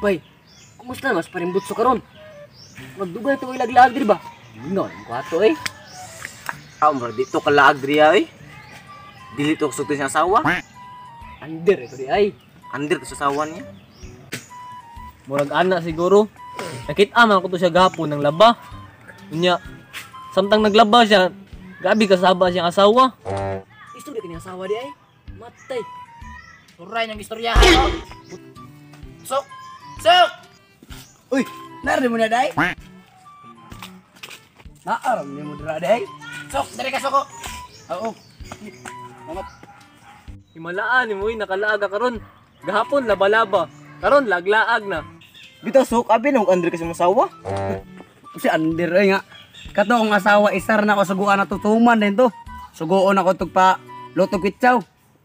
Bay, kumusta mas paring butso karon? Magdugay to ilaglaag diri ba? Ingon ko ato eh. Ah, mura dito kalaag diri ay. Dili to kusog sa asawa. Under ito di ay. Under to sa asawa niya. Murag ana siguro. Nakita man ko to siya gahapon ng laba. Unya, samtang naglaba siya, gabi kasaba siyang asawa. Istorya kini asawa di ay. Matay. Turay niyang istorya. Sok. Sok. Uy, nari mo na day. Naaram ni mo dira day. Sok, diri ka soko. Oo. Mamat. Himalaan ni mo nakalaag ka karon. Gahapon laba-laba. Karon laglaag na. Bitaw sok abi nang under kasi mo asawa. Si under ay nga. Kato akong asawa isar na ako suguan na tutuman din to. Suguon ako tugpa lutong kwitsaw.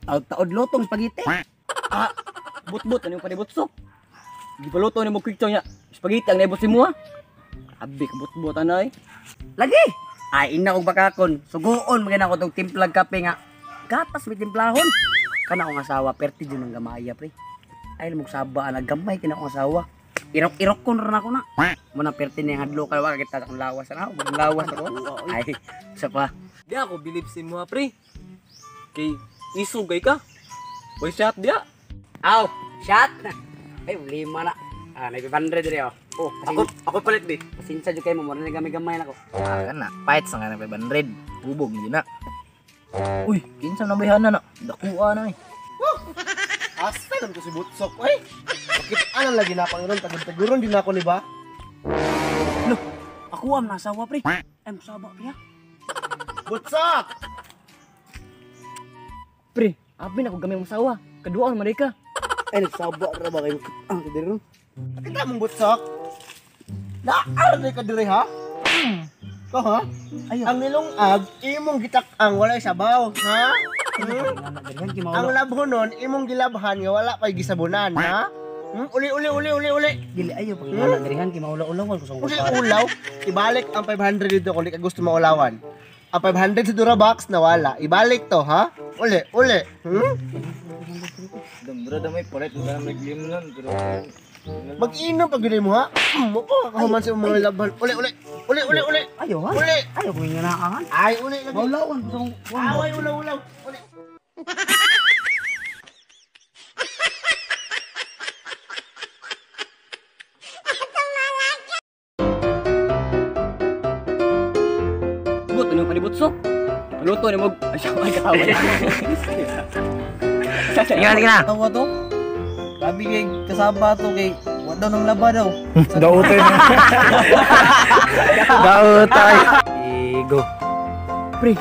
Taod lutong spaghetti. Ah, but-but ano yung panibutsok? Gipaluto ni mo kwitsaw niya. Spaghetti ang naibot si mo ha. Abi ka but-but anay. Lagi. Ay ina og bakakon. Suguon magina ako tug timplag kape nga. Gatas may timplahon. Kana akong asawa perti jud ang gamaya pre. Ay mog saba ana gamay kina akong asawa. Irok-irok ko na ako na. Muna perti ni hadlo ka wa kita akong lawas ana. Akong lawas ako. Ay sa pa. Di ako believe si mo pre. Kay isugay ka. Boy shot dia. Aw, shot. Ay lima na. Ah, may 500 diri oh. Oh, ako palit di. Pasensya jud kayo mo na gamay-gamay nako. Ah, kana, fight sa nga na 500. Hubog ni na. Uy, kinsa na bayhana na? Dakuha na eh. Asa lang ko si Butsok, oy. Bakit ana lagi na Panginoon tagod-taguron din ako ni ba? Lo, ako am nasawa pre. Ay musaba pre. Butsok! Pre, abi na ko gamay mong asawa. Kaduaan man ka. Ay nagsaba ra ba kayo? Ang diri ron. Kita mong Butsok. Naar ka diri ha? Ko ha? Ayaw. Ang nilungag imong gitak-ang walay sabaw, ha? Ang labhonon imong gilabhan nga wala pay gisabunan, ha? Uli uli uli uli uli. Dili ayo pag dirihan kay maulaw-ulawan ko sa Kung sa ulaw, ibalik ang 500 dito kung di ka gusto maulawan. Ang 500 sa Durabox nawala. Ibalik to, ha? Uli, uli. Damdra damay palit na may glimlan pero Mag-inom pag gini mo, ha? Mo ko kahuman sa mga labhan. Uli, uli. Uli, uli, uli. Ayo ha? Uli. Ayo ko nga naahan. Ay, uli lagi. Maulawan ko sa Away, ulaw, ulaw. Uli. But ano yung panibutsok? Paluto ni mo. Ay, siya ay katawa. Sige na, sige na. Tawa to. Sabi kay kasaba to kay wa daw nang laba daw. Dautoy na. Dautay. Go. Pre,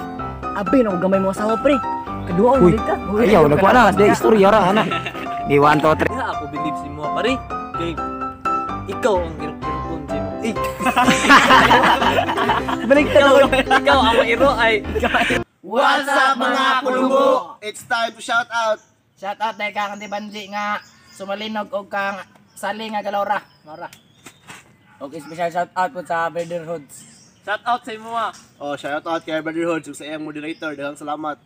abi na ko gamay mo asawa pre. Kaduaan Uy, man ka. Ayaw, nagkuha na. Di, istorya ra, ana. Di, 1, 2, 3. Di ako believe si mo pare. Kay ikaw ang irok-irokon si mo. Eh. Balik ta Ikaw ang mairo ay. What's up mga kulungo? It's time to shout out. Shout out dahil kang Auntie Banji nga sumalinog og kang Sali nga Galora. Mora. Okay, special shout out po sa Brotherhoods. Shout out sa imo ah. Oh, shout out kay Brotherhood sa iyang moderator. Daghang salamat.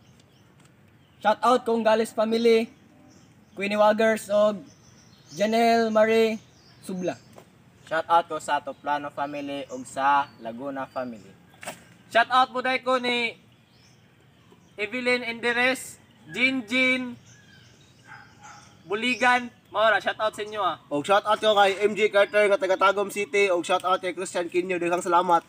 Shout out kong Gales family, Queenie Wagers og Janelle Marie Subla. Shout out ko sa Toplano family ug sa Laguna family. Shout out mo dai ko ni Evelyn Enderes, Jin Jin, Buligan. Maura, shout out sa inyo ah. Og shout out ko kay MJ Carter nga taga Tagum City og shout out kay Christian Quinio. Daghang salamat.